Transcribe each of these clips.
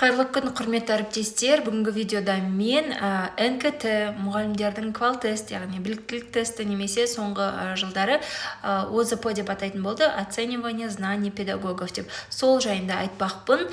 Қайырлы күн, құрметті әріптестер! Бүгінгі видеода мен НКТ, мұғалімдердің квалтест, яғни біліктілік тесті немесе соңғы жылдары ОЗП деп атайтын болды, оценивание знаний педагогов деп, сол жайында айтпақпын.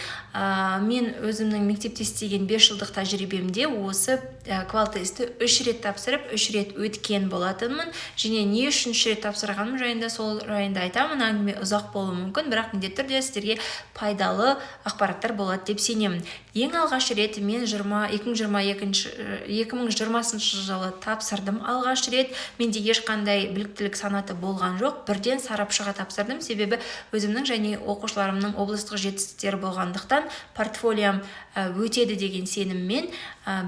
Мен өзімнің мектепте істеген 5 жылдық тәжірибемде осы квалтестті үш рет тапсырып, үш рет өткен болатынмын. Және не үшін үш рет тапсырғаным жайында, сол жайында айтамын. Әңгіме ұзақ болуы мүмкін, бірақ міндетті түрде сіздерге пайдалы ақпараттар болады деп сенемін. Ең алғаш рет мен 2022, 2020 жылы тапсырдым. Алғаш рет менде ешқандай біліктілік санаты болған жоқ, бірден сарапшыға тапсырдым. Себебі өзімнің және оқушыларымның облыстық жетістіктері болғандықтан, портфолиом өтеді деген сеніммен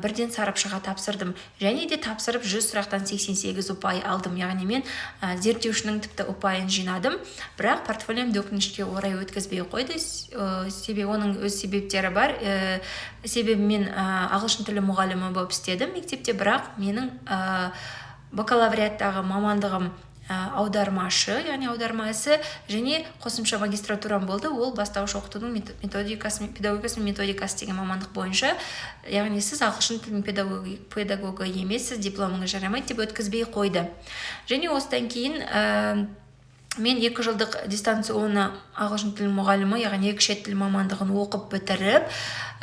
бірден сарапшыға тапсырдым. Және де тапсырып, 100 сұрақтан 88 ұпай алдым, яғни мен зерттеушінің тіпті ұпайын жинадым. Бірақ портфолиомды, өкінішке орай, өткізбей қойды. Себебі оның өз себептері бар. Себебі мен ағылшын тілі мұғалімі болып істедім мектепте, бірақ менің бакалавриаттағы мамандығым аудармашы, яғни аударма ісі, және қосымша магистратурам болды, ол бастауыш оқытудың методикасы, педагогикасы мен методикасы деген мамандық бойынша. Яғни сіз ағылшын тілінің педагогы емессіз, дипломыңыз жарамайды деп өткізбей қойды. Және осыдан кейін мен 2 жылдық дистанционно ағылшын тілінің мұғалімі, яғни екі шет тіл мамандығын оқып бітіріп,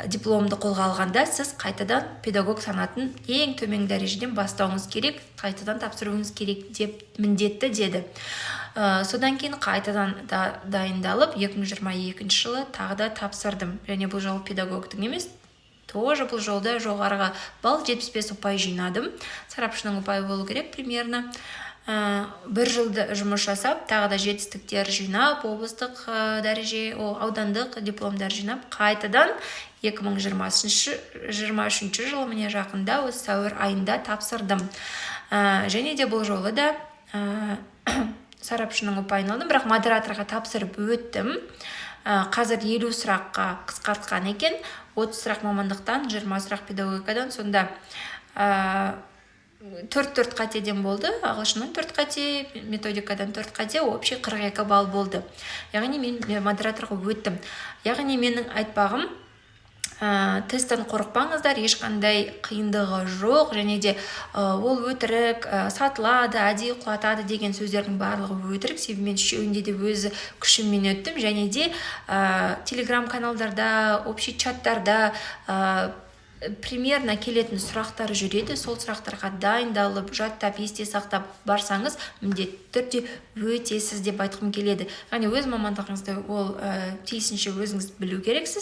дипломды қолға алғанда, сіз қайтадан педагог санатын ең төменгі дәрежеден бастауыңыз керек, қайтадан тапсыруыңыз керек деп міндетті деді. Содан кейін қайтадан да дайындалып, 2022 жылы тағы да тапсырдым. Және бұл жолы педагогтың емес, тоже бұл жолда жоғарғы балл, 75 ұпай жинадым, сарапшының ұпайы болу керек примерно. Бір жылды жұмыс жасап, тағы да жетістіктер жинап, облыстық дәреже, аудандық дипломдар жинап, қайтадан 2023 жылы, міне, жақында, осы сәуір айында тапсырдым. Және де бұл жолы да сарапшының ұпайын алдым, бірақ модераторға тапсырып өттім. Қазір 50 сұраққа қысқартқан екен: 30 сұрақ мамандықтан, 20 сұрақ педагогикадан. Сонда төрт төрт қатеден болды: ағылшыннан төрт қате, методикадан төрт қате, общий 42 балл болды. Яғни мен модераторға өттім. Яғни менің айтпағым, тесттен қорықпаңыздар, ешқандай қиындығы жоқ. Және де ол өтірік, сатылады, әдейі құлатады деген сөздердің барлығы өтірік. Себебі мен үшеуінде де өзі күшіммен өттім. Және де телеграм каналдарда, общий чаттарда примерно келетін сұрақтар жүреді. Сол сұрақтарға дайындалып, жаттап, есте сақтап барсаңыз, міндетті түрде өтесіз деп айтқым келеді. Яғни өз мамандығыңызды ол тиісінше өзіңіз білу керексіз.